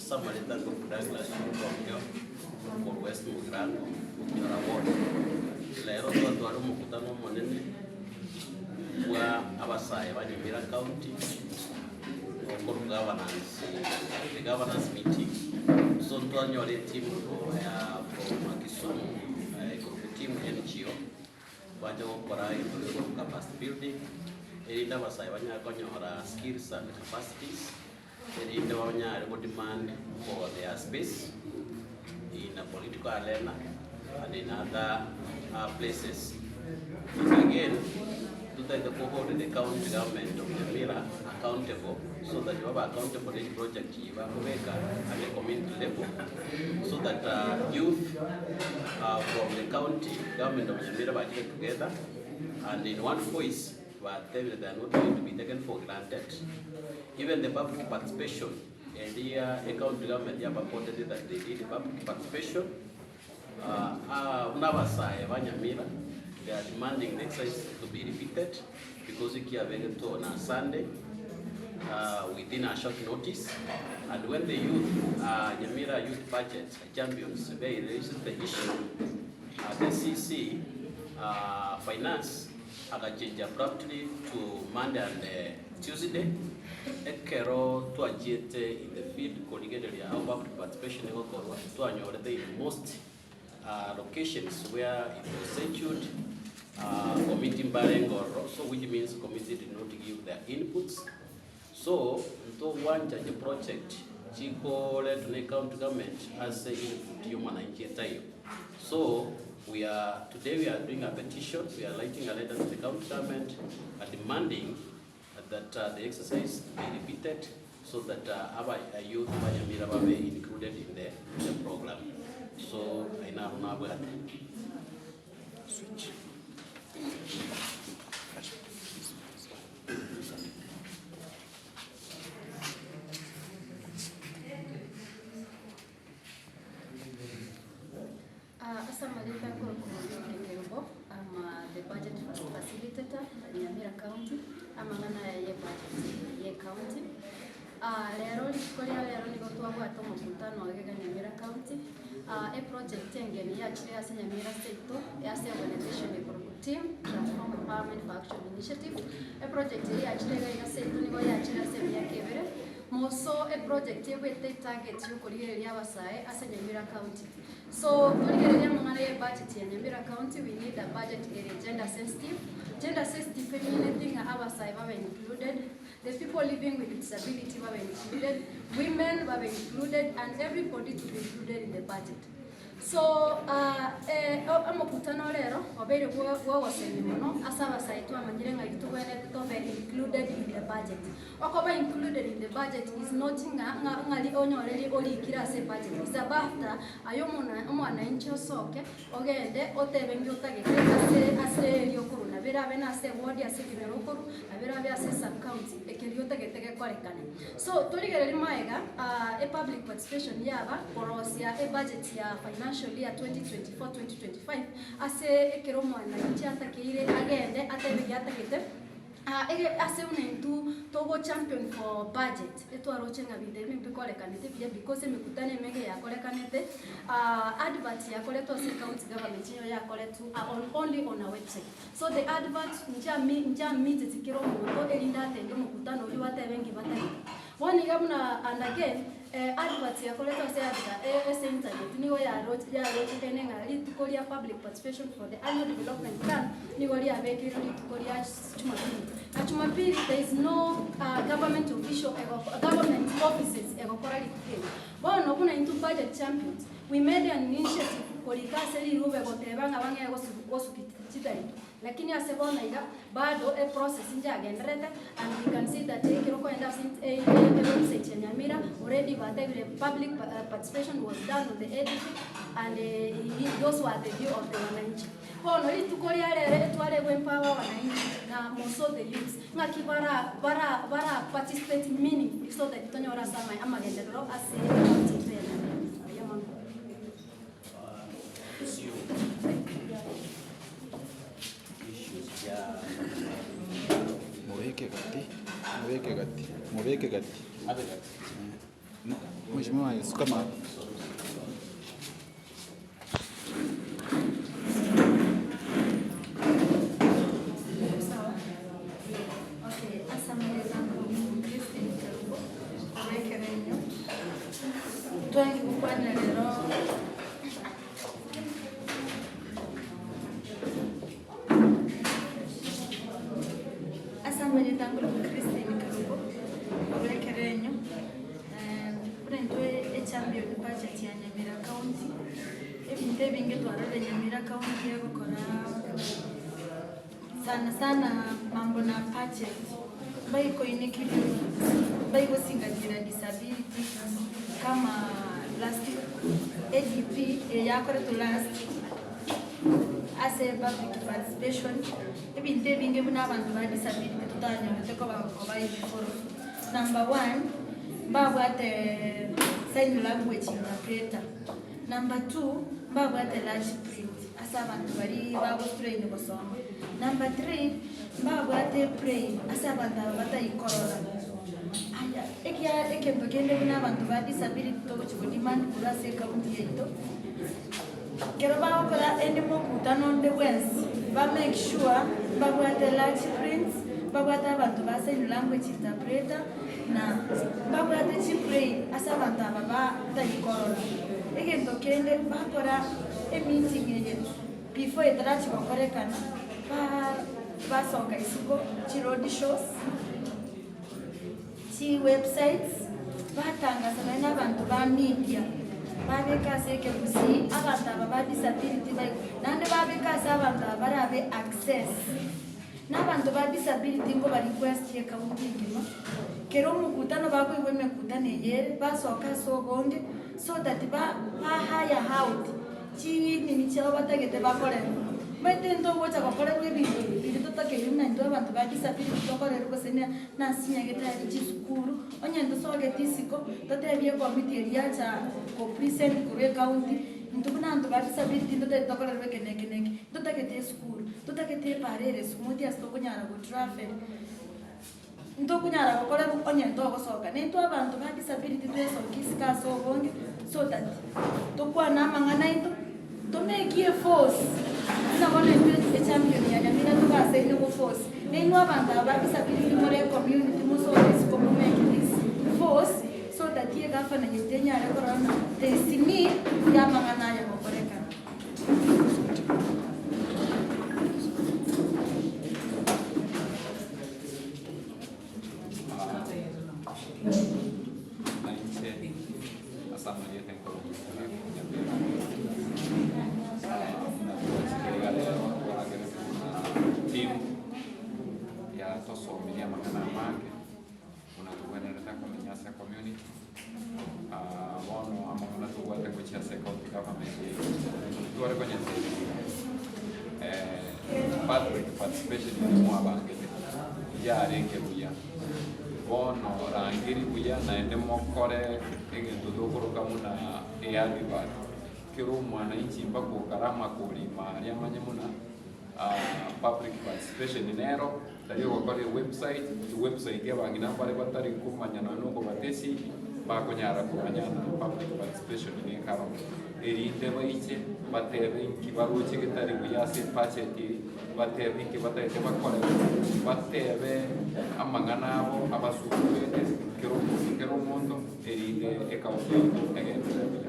Ase amareta nkorokwa Douglas Omonkeo, korwa West Mugirango, Okinyora Ward. Rero twatware omokutano omonene bwa abasae ba Nyamira County, okorwa governance, the governance meeting. So ntwanyora eteam ya from Kisumu, ekorokwa team NGO, Twancha gokora egento gekorokwa capacity building, erinde abasae banyare konyora skills and capacities, erinde banyare go demand for their space in a political arena and in other places. And again, totagete ko hold the county government of Nyamira accountable so that babe accountable ne chiproject eye bakobeka at the community level so that youth from the county government of Nyamira bachire together and in one voice batebire they are not going to be taken for granted. Even the public participation eria ecounty government yabaportete that they did public participation buna abasae ba Nyamira they are demanding the exercise to be repeated because ekiabegetwe on a Sunday within a short notice and when the youth Nyamira youth budget champions they raised the issue the CC finance agachange abruptly to Monday and Tuesday ekero twachiete in the field korigereria how public participation egokorwa twanyorete in most locations where it was scheduled committee mbarenge ororo so which means committee did not give their inputs so ntogwancha chiproject chikoretwa ne county government ase input ya omwananchi etaiyo. So we are today we are doing a petition, we are writing a letter to the county government demanding that uh, the exercise be repeated so that uh, aba youth ba Nyamira babe included in the, the program. So aina abo nabwate. Switch. Ase amarieta akorokwa Mwangi Kerubo, I'm the budget facilitator in Nyamira County, amang'ana aya ye budget ye county. Rero rituko ria rero nigo twabwate omokutano iga iga Nyamira County, eproject engeni yachire ase Nyamira seito ase organization ekorokwa Team Transform Empowerment for Action Initiative. Eproject eye yachire iga iga seito nigo yachire ase emiaka ebere, Moso eproject ebwete etarget yokorigereria abasae ase Nyamira County. So torigererie amang'ana ye budget ya Nyamira County we need a budget ere gender sensitive. Gender sensitive emineti ng'a abasae babe included, the people living with disability babe included, women babe included and everybody to be included in the budget. So omokutano ore ero obeire bw'ogosemia mono ase abasae twamanyire ng'a ekio tobwenerete tobe included in the budget. Okoba included in the budget is not ng'a ng'a ng'a onyore orikire ase ebudget, is about aye omona omwananchi osoke ogende otebe nki otagete ase ase eria okorwa nabo erabe na ase eward ase ekenyoro okorwa, nabo erabe ase esub county, ekeria otagete gekorekane. So torigereria magega epublic participation yaba korosia ebudget ya financial year 2024 2025 ase ekero omwananchi atakeire agende atebe egia atagete. Ege ase buna intwe togo champion for budget, etwaroche ng'a binto ebi mbikorekanete buya because emekutano emenge yakorekanete, advert yakoretwe ase ecounty government nigo yakoretwe on only on a website. So the advert nchiami nchiamiteti kera omonto erinde atende omokutano oywo batebe nki batagete. Bono iga buna and again, advert yakoretwe ase advert ase internet nigo yaroche yarochekaine ng'a rituko ria public participation for the annual development plan nigo riabekeirwe rituko ria chumapili. Na chumapili there is no government official government offices egokora rituko erio. Bono buna intwe budget champions, we made an initiative korika ase rirube goteba ng'a bang'ee gosuki chitariki. Lakini ase bono iga, bado eprocess njagendererete and we can see that ekero okoenda ase ewebsite ya Nyamira already batebire public participation was done on the ADP and those were the view of the wananchi. Bono rituko ria rero etware go empower wananchi na more so the youths ng'aki bara bara bara participate meaningfully so that tonyore ase amagenderero ase ecounty yaito ya Nyamira. Mbuya mono. Mobeke gati, mobeke gati, mobeke gati. Mheshimiwa sukama. Sawa. Okay, ase amarieta nkorokwa Christine Kerubo, korwa Ekerenyo. Twangi gokwana rero Ase amarieta nkorokwa Christine Kerubo, korwa Ekerenyo. Buna intwe echampion budget ya Nyamira County, ebinto ebinge twarorire Nyamira County egokora sana sana mambo na budget, mbaikoinekirie mbaigosingatira disability kama last ADP eye yakoretwe last ase public participation, ebinto ebinge buna abanto ba disability totanyorete koba koba involved. Number one, mbabwate sign language interpreter. Number two, mbabwate large print ase abanto baria bagostrain gosoma. Number three, mbabwate braille ase abanto aba batari korora. Aya, ekia egento kende buna abanto ba disability togochi godemand korwa ase ecounty yaito, ekero bagokora any mokutano onde bwensi, ba make sure mbabwate large prints, mbabwate abanto ba sign language interpreter, na mbabwate chibraille ase abanto aba batari korora. Egento kende bakora emeeting eye before etarachi gokorekana, ba basoka isiko chiroad shows, chiwebsites, batangasa nonye na abanto ba media, babeka ase ekegusii, abanto aba ba disability baigwe, naende babeka ase abanto aba barabe access. Na abanto ba disability nkoba request ecounty engima, kera omokutano bakoigwa emekutano eye ere, basoka ase obonge, so that ba ba hire out chinini chiabo batagete bakorerwe. Omanyete ntogocha gokorerwa ebinto biria totakeire buna intwe abanto ba disability tokorerwe gose na nase chinyagitari chisukuru, onye ntosogeti isiko, totebie ecommittee eria yacha ko present korwa ecounty, intwe buna abanto ba disability ntotagete tokorerwe eke na eke na eke. Ntotagete esukuru, ntotagete epaara ere smooth ase tokonyara go travel, ntokonyara gokorerwa onye ntogosoka. Na intwe abanto ba disability twesokia isiko ase obonge so that tokwane amang'ana aito, tomake eforce buna bono intwe echampion ya Nyamira togasaine goforce. Na inwe abanto aba ba disability more ecommunity mosoke isiko momake this force so that egavana yaito enyare korora ng'a there is need ya amang'ana aya gokorekana. Na inche ase amarieta nkorokwa Nyabera. Buna twachire iga rero twaragerete buna team yatosomirie amang'ana amange buna tobwenerete komenya ase ecommunity. Bono amang'ana tobwate gochia ase ecounty government yaito, tware konyeteberia public participation eye mwabangete yarenge buya. Bono rangeri buya naende mokore egento tokoroka buna eadvert, kera omwananchi mpaka okare amakori ime aria amanye buna public participation nero. Tari ogokora ewebsite, ewebsite y'abang'ina mbare batari komanya nonya na okobatesi, bakonyara komanya ng'a public participation nekaro, erinde baiche batebe inki baroche getari buya ase ebudget eye, batebe inki batagete bakore, batebe amang'ana abo abasukuete kera omonto kera omonto, erinde ecounty yaito egenderere buya.